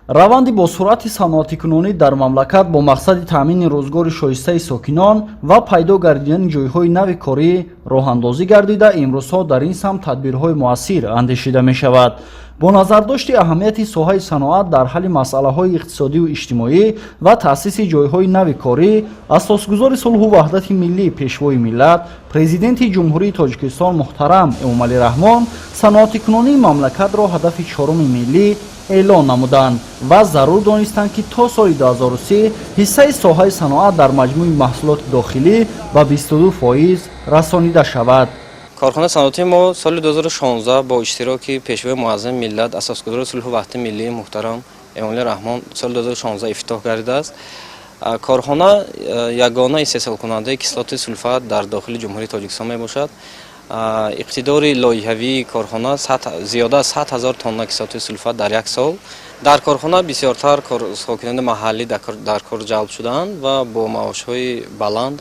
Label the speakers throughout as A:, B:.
A: Раванди бо суръати саноатикунонӣ дар мамлакат бо мақсади таъмини рӯзгори шоистаи сокинон ва пайдо гардидани ҷойҳои нави корӣ роҳандозӣ гардида, имрӯзҳо дар ин самт тадбирҳои муассир андешида мешавад. Бо назардошти аҳамияти соҳаи саноат дар ҳалли масъалаҳои иқтисодию иҷтимоӣ ва таъсиси ҷойҳои нави корӣ, асосгузори сулҳу ваҳдати миллӣ, Пешвои миллат, Президенти Ҷумҳурии Тоҷикистон муҳтарам Эмомалӣ Раҳмон саноатикунонии мамлакатро ҳадафи чоруми миллӣ эълон намуданд ва зарур донистанд, ки то соли 2030 ҳиссаи соҳаи саноат дар маҷмӯи маҳсулоти дохилӣ ба 22% расонида шавад.
B: Корхонаи саноатии мо соли 2016 бо иштироки Пешвои муаззами миллат, асосгузори сулҳу ваҳдати миллӣ муҳтарам Эмомалӣ Раҳмон соли 2016 ифтитоҳ гардидааст. Корхона ягона истеҳсолкунандаи кислотаи сулфат дар дохили Ҷумҳурии Тоҷикистон мебошад. Иқтидори лоиҳавии корхона зиёда аз 100 ҳазор тонна кислотаи сулфат дар як сол. Дар корхона бисёртар сокинони маҳаллӣ дар кор ҷалб шудаанд ва бо маошҳои баланд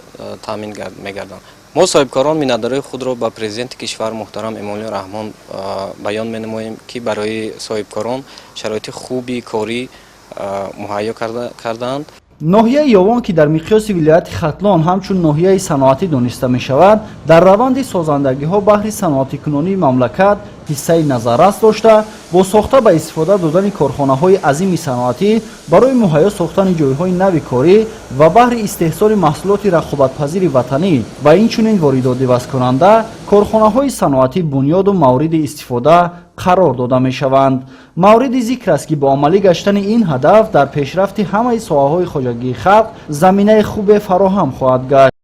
B: таъмин мегарданд. Мо соҳибкорон миннатдории худро ба Президенти кишвар муҳтарам Эмомалӣ Раҳмон баён менамоем, ки барои соҳибкорон шароити хуби корӣ муҳайё кардаанд.
A: Ноҳияи Ёвон, ки дар миқёси вилояти Хатлон ҳамчун ноҳияи саноатӣ дониста мешавад, дар раванди созандагиҳо баҳри саноатикунонии мамлакат ҳиссаи назаррас дошта, бо сохта ба истифода додани корхонаҳои азими саноатӣ барои муҳайё сохтани ҷойҳои нави корӣ ва баҳри истеҳсоли маҳсулоти рақобатпазири ватанӣ ва инчунин воридотивазкунанда корхонаҳои саноатӣ бунёду мавриди истифода қарор дода мешаванд. Мавриди зикр аст, ки бо амалӣ гаштани ин ҳадаф дар пешрафти ҳамаи соҳаҳои хоҷагии халқ заминаи хубе фароҳам хоҳад гашт.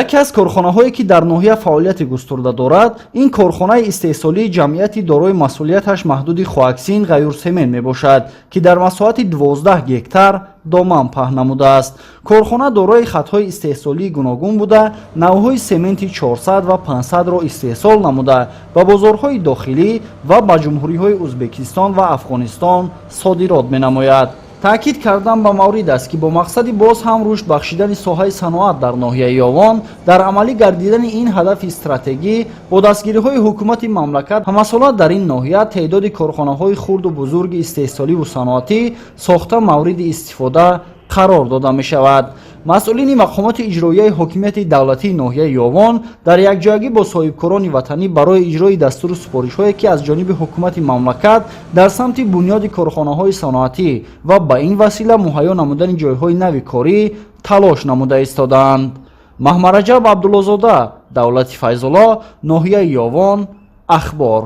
A: Яке аз корхонаҳое, ки дар ноҳия фаъолияти густурда дорад, ин корхонаи истеҳсолии ҷамъияти дорои масъулияташ маҳдуди Хоаксин Ғаюрсемент мебошад, ки дар масоҳати 12 гектар доман паҳн намудааст. Корхона дорои хатҳои истеҳсолии гуногун буда, навъҳои сементи 400 ва 500-ро истеҳсол намуда, ба бозорҳои дохилӣ ва ба ҷумҳуриҳои Ӯзбекистон ва Афғонистон содирот менамояд. Таъкид кардан ба маврид аст, ки бо мақсади боз ҳам рушд бахшидани соҳаи саноат дар ноҳияи Ёвон, дар амалӣ гардидани ин ҳадафи стратегӣ бо дастгириҳои ҳукумати мамлакат ҳамасола дар ин ноҳия теъдоди корхонаҳои хурду бузурги истеҳсоливу саноатӣ сохта мавриди истифода қарор дода мешавад. Масъулини мақомоти иҷроияи ҳокимияти давлатии ноҳияи Ёвон дар якҷоягӣ бо соҳибкорони ватанӣ барои иҷрои дастуру супоришҳое, ки аз ҷониби ҳукумати мамлакат дар самти бунёди корхонаҳои саноатӣ ва ба ин васила муҳайё намудани ҷойҳои нави корӣ талош намуда истодаанд. Маҳмараҷаб Абдуллозода, Давлати Файзулло, ноҳияи Ёвон, Ахбор.